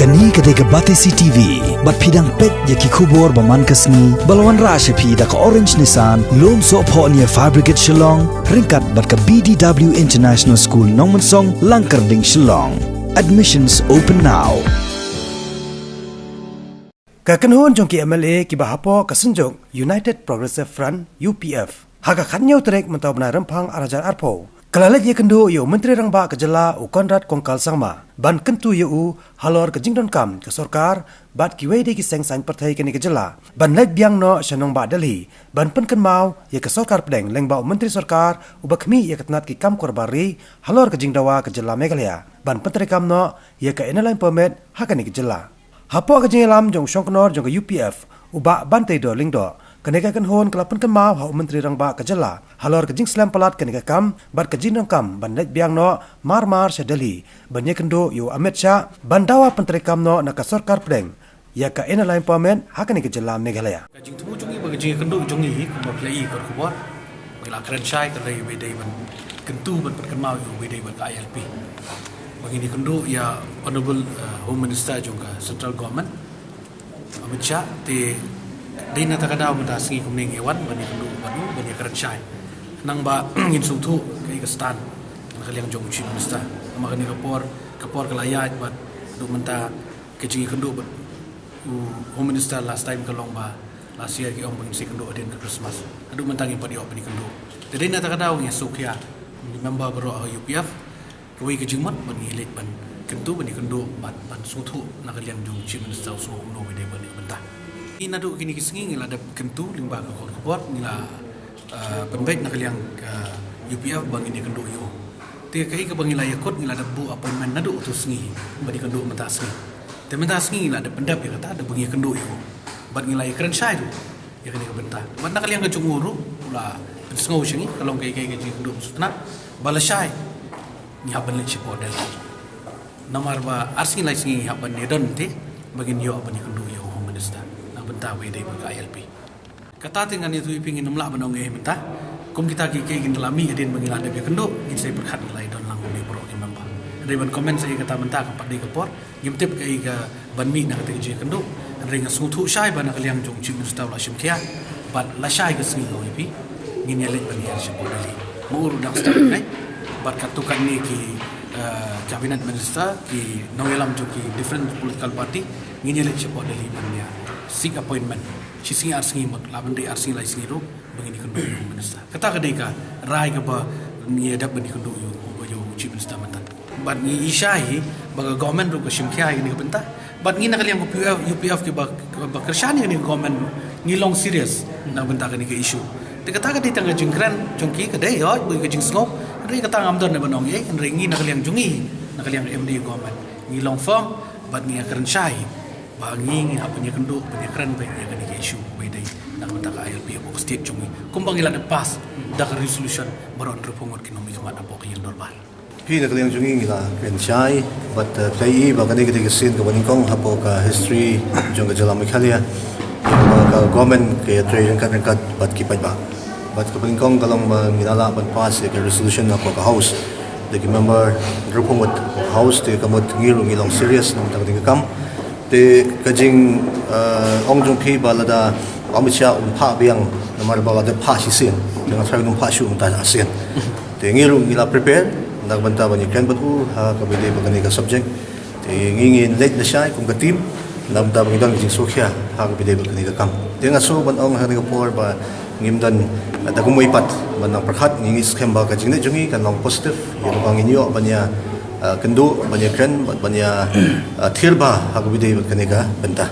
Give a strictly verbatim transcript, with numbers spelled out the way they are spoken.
Kane ka dei ka Batesi T V, bad phi dang peit ïa ki khubor ba man ka sngi, ba la wanrah sha phi da ka Orange Nissan, Lumsohphoh near Fire Brigade Shillong, ryngkat bad ka B D W International School Nongmensong, Langkyrding, Shillong. Admissions open now. Ka kynhun jong ki M L A kiba hapoh ka synjuk United Progressive Front, U P F, ha ka khathynñiew tarik mynta u bnai Rymphang ar hajar arphew, ka la leit ïakynduh ïa u Myntri Rangbah ka jylla u Conrad Kongkal Sangma ban kyntu ïa u halor ka jingdonkam ka sorkar bad kiwei de ki seng saiñ pyrthei kane ka jylla ban leit biang noh sha nongbah Delhi ban pynkynmaw ïa ka sorkar pdeng lyngba u Myntri Sorkar uba khmih ïa ka tnat ki kam kyrpang ri halor ka jingdawa ka jylla Meghalaya ban pyntreikam noh ïa ka Inner Line Permit ha kane ka jylla. Hapoh ka jingïalam jong u shongknor jong ka U P F, u Bah Banteidor Lyngdoh, kane ka kynhun ka la pynkynmaw ha u Myntri Rangbah ka jylla halor ka jingslem palat kane ka kam bad ka jingdonkam ban leit biang noh mar mar sha Delhi ban ïakynduh ïa u Amit Shah ban dawa pyntreikam noh na ka sorkar pdeng ïa ka Inner Line Permit ha kane ka jylla Meghalaya. Ka jingthmu jong ngi bad ka jingïakynduh jong ngi kumba phi la i ka khubor, ngi la kren shai ka dei ba dei ban kyntu ban pynkynmaw ïa u ba dei bad ka I L P. Ba ngin ïakynduh ïa Honorable, eh, Home Minister jong ka Central Government, Amit Shah, te dei na kata ka daw mynta ka sngi kumne ngi wan ban ïakynduh bad u ban ïakren shai. Khnang ba ngin sngewthuh kaei ka stand na ka liang jong u Chief Minister. Namar kane ka por, ka por ka la ïaid bad haduh mynta ka jingïakynduh bad u Home Minister last time ka long ba last year ki ong ba ngin sa ïakynduh hadien ka Christmas. Haduh mynta ngim pat ïoh ban ïakynduh. Te dei na kata ka daw ngi sngewkhia, ngi member baroh ha U P F, kawei ka jingmut ban ngi leit ban kyntu ban ïakynduh bad ban sngewthuh na ka liang jong u Chief Minister u sngew kumno ba dei ban ïa ka bynta. Ngi naduh kine ki sngi ngi la dep kyntu lyngba ka khubor, ngi la, eh, pynbeit na ka liang ka U P F ba ngin ïakynduh ïa u. Te kaei kaba ngi la ïakut, ngi la dep buh appointment naduh utu u sngi ban ïakynduh mynta ka sngi. Te mynta ka sngi ngi la dep pyndep ïa kata da ba ngin ïakynduh ïa u. Bad ngi la ïakren shai ruh ïa kane ka bynta. Bad na ka liang ka jong u ruh u la pynsngew sha ngi, ka long kaei kaei ka jingkynduh sngewtynnat ba lashai ngi hap ban leit shapoh Delhi. Namar ba ar sngi lai sngi ngi hap ban ïadon te ba ngin ïoh ban ïakynduh ïa u Home Minister na ka bynta ba dei bad ka I L P. Kata te ngan ïathuh ïa phi, ngin ym lah ban ong ei mynta. Kum kita ki, ki, kin da la mih hadien ba ngi la dep ïakynduh, ngin sa ïa pyrkhat, ngi la ïadon lang bad baroh ki member. Hynrei ban comment sa ïa kata mynta kam pat dei ka por. Ngim tip kaei kaban mih na kata ka jingïakynduh. Hynrei nga sngewthuh shai ba na ka liang jong u Chief Minister u la shim khia bad lashai ka sngi, nga ong ïa phi, ngin ïaleit ban ïaid shapoh Delhi. Ma u ruh dang stad ngai bad katto katne ki, eh, cabinet minister, ki nongïalam jong ki different political party, ngin ïaleit shapoh Delhi ban ïa seek appointment. Shi sngi ar sngi mut, lah ban dei ar sngi lai sngi ruh ba ngin ïakynduh ïa u Home Minister. Kata ka dei ka rai kaba ngi ïa dep ban ïakynduh ïa u, ïa u Chief Minister mynta. Bad ngi i shai hi ba ka government ruh ka shim khia ïa kane ka bynta. Bad ngi na ka liang ka U P F, U P F kiba, ba kyrshan ïa kane ka government, ngi long serious na ka bynta kane ka issue. Te kata ka dei tang ka jingkren jong ki, ka dei ïoh ba ka jingsngew. Hynrei kata ngam don ban ong ei, hynrei ngi na ka liang jong ngi, na ka liang ka M D A government, ngi long firm bad ngi ïakren shai ba ngi, ngi hap ban ïakynduh, ban ïakren beit ïa kane ka issue ba dei na ka bynta ka I L P hapoh ka state jong ngi, kumba ngi la dep pass da ka resolution baroh hynriewphew ngut ki nongmihkhmat hapoh ka ïing dorbar. Phi, na ka liang jong ngi ngi la kren shai bad, eh, phi i ba kane ka dei ka sien kaba nyngkong hapoh ka history jong ka jylla Meghalaya ba ka government ka ïatrei ryngkat ryngkat bad ki paidbah. Bad kaba nyngkong ka long ba ngi la lah ban pass ïa ka resolution hapoh ka House da ki member hynriewphew ngut hapoh ka House, te ka mut ngi ruh ngi long serious na ka bynta kane ka kam. Te ka jing, eh, ong jong phi ba lada u Amit Shah un phah biang namar ba la dep phah shisien, te nga tharai un phah shuh mynta ar sien. Te ngi ruh ngi la prepare na ka bynta ban ïakren bad u ha kaba ïadei bad kane ka subject. Te ngi ngin leit lashai kum ka team na ka bynta ban ïadon ka jingsngewkhia ha kaba ïadei bad kane ka kam. Te nga sngew ban ong ha kane ka por ba ngim don da kumwei pat ban nang pyrkhat, ngi ngeit skhem ba ka jingleit jong ngi kan long positive ïa kaba ngin ïoh ban ïa, ah, kynduh, ban ïakren bad ban ïa, ah, thied bha ha kaba ïadei bad kane ka bynta.